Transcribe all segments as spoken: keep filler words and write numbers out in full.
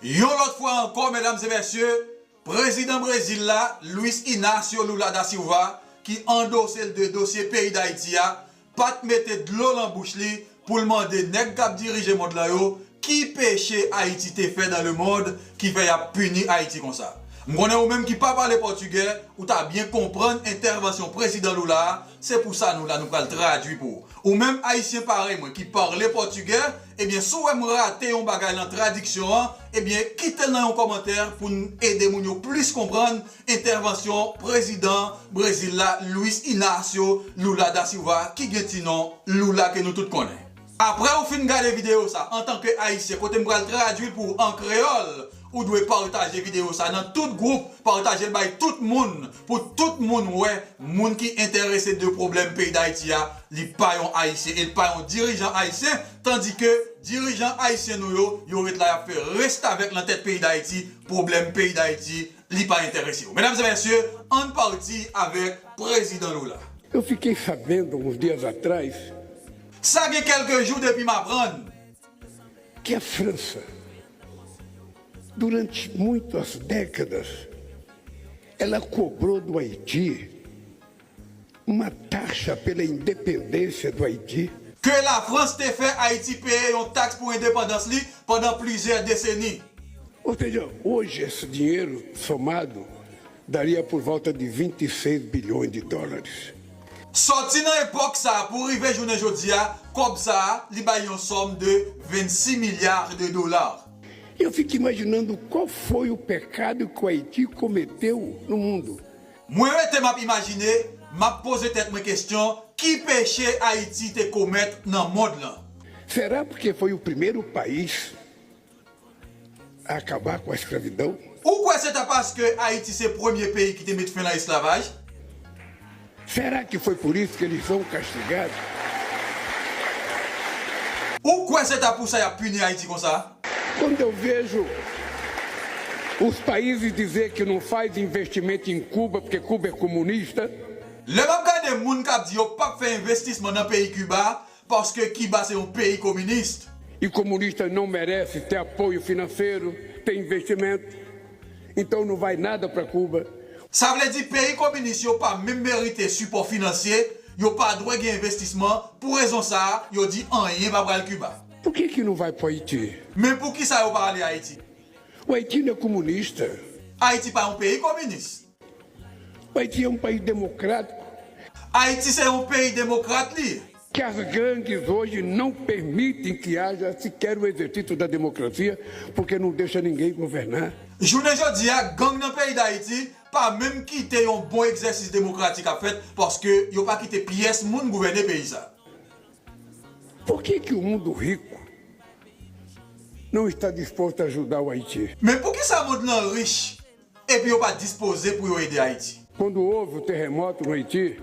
Yon lòt fwa ankò, medam e mesye, prezidan Brezil la, Luiz Inácio Lula da Silva, ki andose l de dosye peyi Dayiti a, pa t mete dlo lan bouch li pou l mande nèg k ap dirije mond lan yo ki peche Ayiti te fè dans le monde ki fè y ap pini Ayiti konsa. M konnen ou menm ki pa pale pòtigè, ou ta byen konprann entèvansyon prezidan Lula a, se pou sa nou la, nou pral tradui pou ou. Ou menm Ayisyen parèy mwen ki pale pòtigè, ebyen, si w wè m rate yon bagay nan tradiksyon an, ebyen, kite l nan yon kòmantè pou n ede moun yo plis konprann entèvansyon prezidan Brezil la, Luiz Inácio Lula da Silva, ki gen ti non Lula ke nou tout konnen. Apre ou fin gade videyo sa, antanke Ayisyen, kote m pral tradui l pou ou an kreyòl, ou dwe pataje videyo sa nan tout gwoup, pataje l bay tout moun, pou tout moun wè, moun ki enterese de pwoblèm peyi Dayiti a, li pa yon Ayisyen, e li pa yon dirijan ayisyen, tandike dirijan ayisyen nou yo, yo ret la, y ap fè restavèk nan tèt peyi Dayiti, pwoblèm peyi Dayiti, li pa enterese yo. Medam e mesye, ann pati avèk prezidan Lula. Eu fiquei sabendo uns dias atrás Sa gen kèlke jou depi m aprann que a França, durante muitas décadas, ela cobrou do Haiti uma taxa pela independência do Haiti. Ke Lafrans te fè Ayiti peye yon taks pou endepandans li pandan plizyè deseni. Ou te di, hoje esse dinheiro somado daria por volta de vinte e seis bilhões de dólares. Sòti nan epòk sa a pou rive jounen jodi a, kòb sa a, li bay yon sòm de vennsis milya de dola. Eu fico imaginando qual foi o pecado que o Haiti cometeu no mundo. Mwen rete m ap imajine, m ap poze tèt mwen kesyon, ki peche Ayiti te komèt nan mond lan? Será porque foi o primeiro país a acabar com a escravidão? Ou kwè se ta paske Ayiti se premye peyi ki te met fen nan esklavaj? Será que foi por isso que eles são castigados? Ou kwè se ta pou sa y ap pini Ayiti konsa? Quando eu vejo os países dizer que não faz investimento em Cuba porque Cuba é comunista. Lè m ap gade moun k ap di yo p ap fè envestisman nan peyi Kiba, paske Kiba se yon peyi kominis. E comunista não merece ter apoio financeiro, ter investimento. Então não vai nada para Cuba. Sa vle di peyi kominis yo pa menm merite sipò finansye, yo pa dwe gen envestisman, pou rezon sa a, yo di anyen pa pral Kiba. Por que que não vai para Haiti? Men poukisa yo pa ale Ayiti? O Haiti não é comunista. Ayiti pa yon peyi kominis. O Haiti é um país democrático. Ayiti se yon peyi demokrat li ye. Que as gangues hoje não permitem que haja sequer o exercício da democracia, porque não deixa ninguém governar. Jounen jodi a, gang nan peyi Dayiti pa menm kite yon bon egzèsis demokratik ap fèt, paske yo pa kite pyès moun gouvène peyi sa. Por que que o mundo rico não está disposto a ajudar o Haiti? Men poukisa mond lan rich epi yo pa dispoze pou yo ede Ayiti? Quando houve o terremoto no Haiti,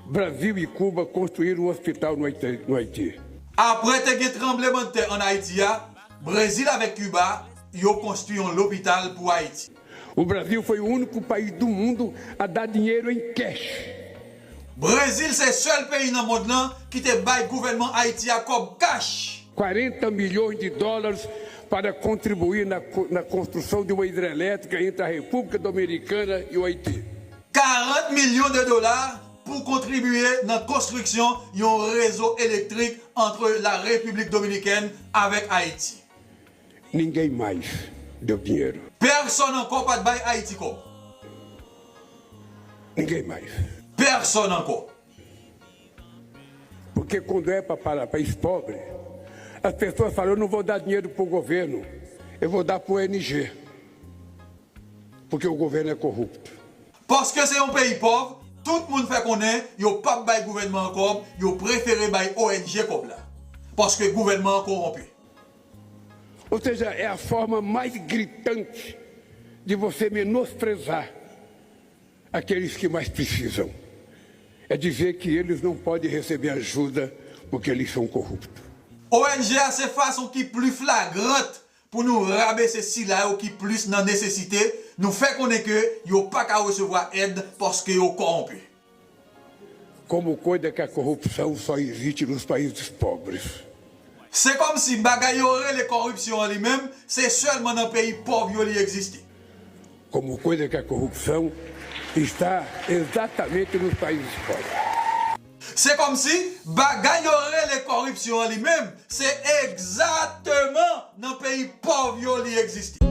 Brasil e Cuba construíram um hospital no Haiti. No Haiti. Apre te gen tranblemanntè ann Ayiti a, Brezil avèk Kiba, yo konstwi yon lopital pou Ayiti. O Brasil foi o único país do mundo a dar dinheiro em cash. Brezil se sèl peyi nan mond lan ki te bay gouvènman Ayiti a kòb kach. Quarenta milhões de dólares para contribuir na, co- na construção de uma hidrelétrica entre a República Dominicana e o Haiti. Karant milyon de dola pou kontribye nan konstriksyon yon rezo elektrik ant la Repiblik Dominikèn avèk Ayiti. Ninguém mais deu dinheiro. Pèsonn ankò pa t bay Ayiti kòb. Ninguém mais. Pèsonn ankò. Porque quando é para país pobre, as pessoas falam: eu não vou dar dinheiro para o governo, eu vou dar para o O N G, porque o governo é corrupto. Paske se yon peyi pòv, tout moun fè konnen yo p ap bay gouvènman an kòb, yo prefere bay O N G kòb la. Paske gouvènman an kowonpi. Ou seja, é a forma mais gritante de você menosprezar aqueles que mais precisam. É dizer que eles não podem receber ajuda porque eles são corruptos. O N G a se fason ki pli flagrant pou nou rabese sila yo ki plis nan nesesite, nou fè konnen ke yo pa ka resevwa èd paske yo kòwonpi. Como coisa que a corrupção só existe nos países pobres. Se kòmsi bagay yo rele kòripsyon an li menm, se sèlman nan peyi pòv yo li egziste. Como coisa que a corrupção está exatamente nos países pobres. Se kòmsi bagay yo rele kòripsyon an li menm, se egzakteman nan peyi pòv yo li egziste.